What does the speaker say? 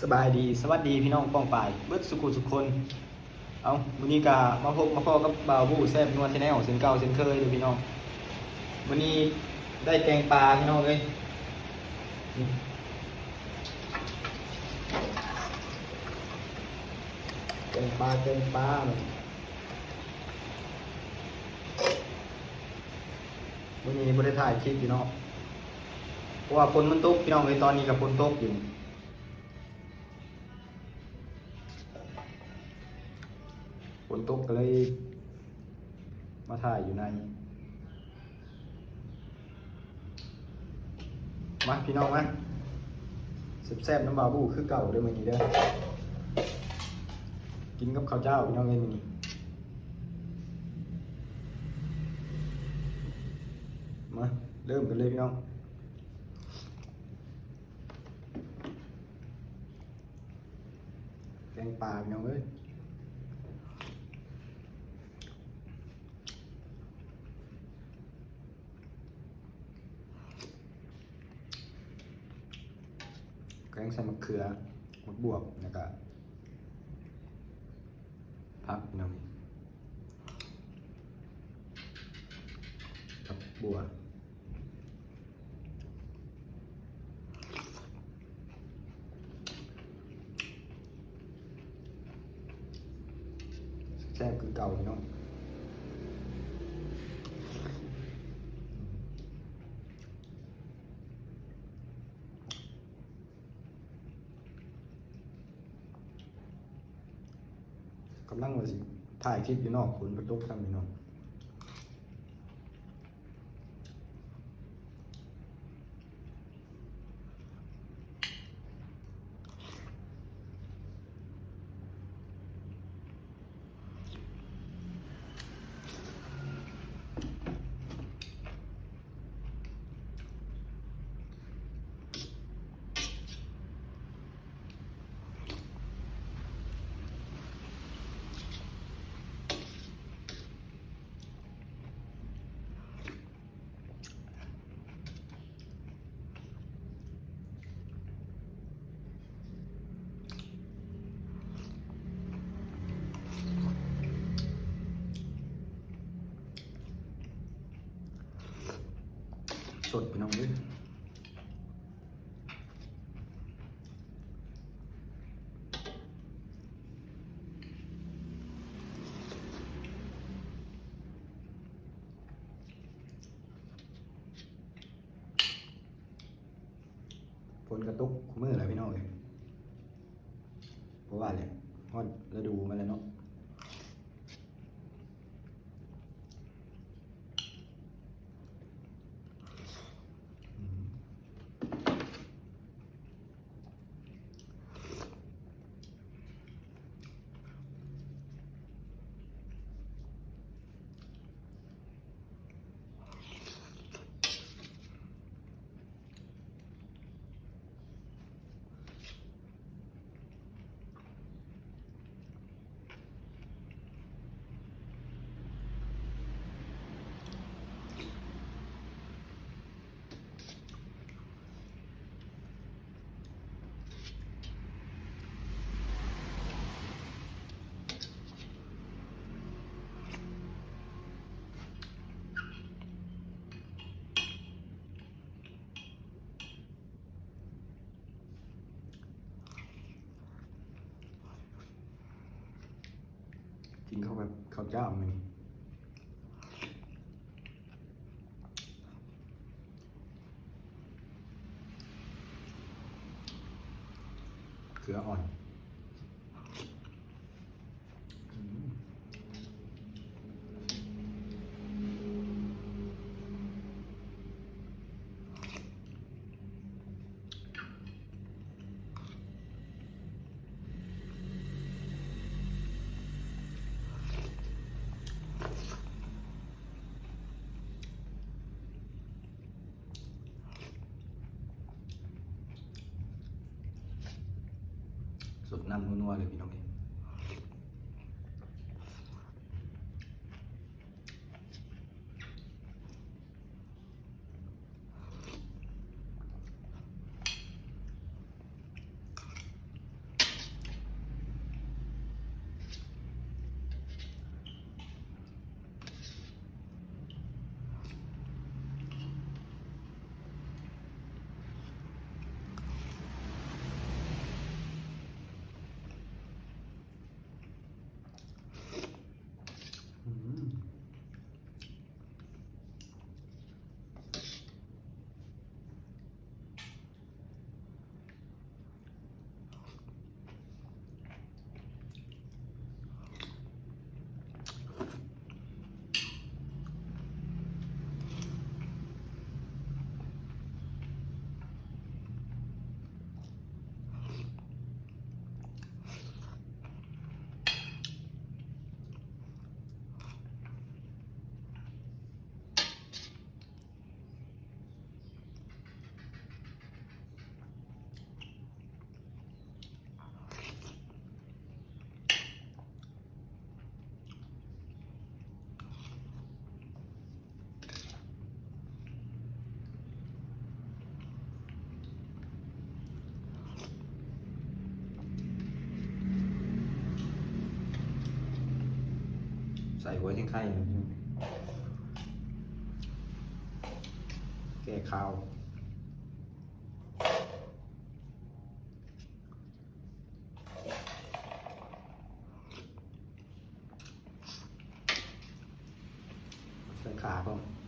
ສະບາຍດີ ສະຫວັດດີພີ່ນ້ອງປ້ອງປາຍເບິດສູ່ຜູ້ສູ່ຄົນ. ເອົາ ມື້ນີ້ກະມາພົບມາພໍ້ກັບບ່າວບູ້ແຊບນົວແຊນແນວ ເຊັ່ນເກົ່າເຊັ່ນເຄີຍເດີພີ່ນ້ອງ. ມື້ນີ້ໄດ້ແກງປາພີ່ນ້ອງເອີຍ ແກງປາ ແກງປາ. ມື້ນີ້ບໍ່ໄດ້ຖ່າຍຄລິບພີ່ນ້ອງ ເພາະວ່າຝົນມັນຕົກພີ່ນ້ອງເອີຍ. ຕອນນີ້ກະຝົນຕົກຢູ່ ຝົນຕົກກະເລີຍມາຖ່າຍຢູ່ໃນ. ມາພີ່ນ້ອງມາ ແຊບໆນຳບ່າວບູ້ຄືເກົ່າເດີມື້ນີ້ເດີ. ກິນກັບເຂົ້າເຈົ້າພີ່ນ້ອງເອີຍມື້ນີ້. ມາເລີ່ມກັນເລີຍພີ່ນ້ອງ. ແກງປາພີ່ນ້ອງເອີຍ ແກງໃສ່ໝາກເຂືອ ໝາກບວບ ແລ້ວກະຜັກພີ່ນ້ອງ ຜັກບົວ. ແຊບຄືເກົ່າພີ່ນ້ອງ. ກຳລັງວ່າຊິຖ່າຍຄລິບຢູ່ນອກ ຝົນກະຕົກຊ້ຳພີ່ນ້ອງ. ສົດພີ່ນ້ອງເອີຍ. ຝົນກະຕົກຄູ່ມື້ແຫຼະພີ່ນ້ອງເອີຍ ບໍ່ວ່າແຫຼະ ຮອດລະດູມັນແລ້ວເນາະ. ກິນເຂົ້າກັບເຂົ້າຈ້າວມື້ນີ້ ເກືອອ່ອນ. ສົດນ້ຳນົວໆເລີຍພີ່ນ້ອງເອີຍ. ອ ສ່ຫົວຊິງໄຄ ແກ້ຄາວ ໃສ່ຂ່າພ້ອມ.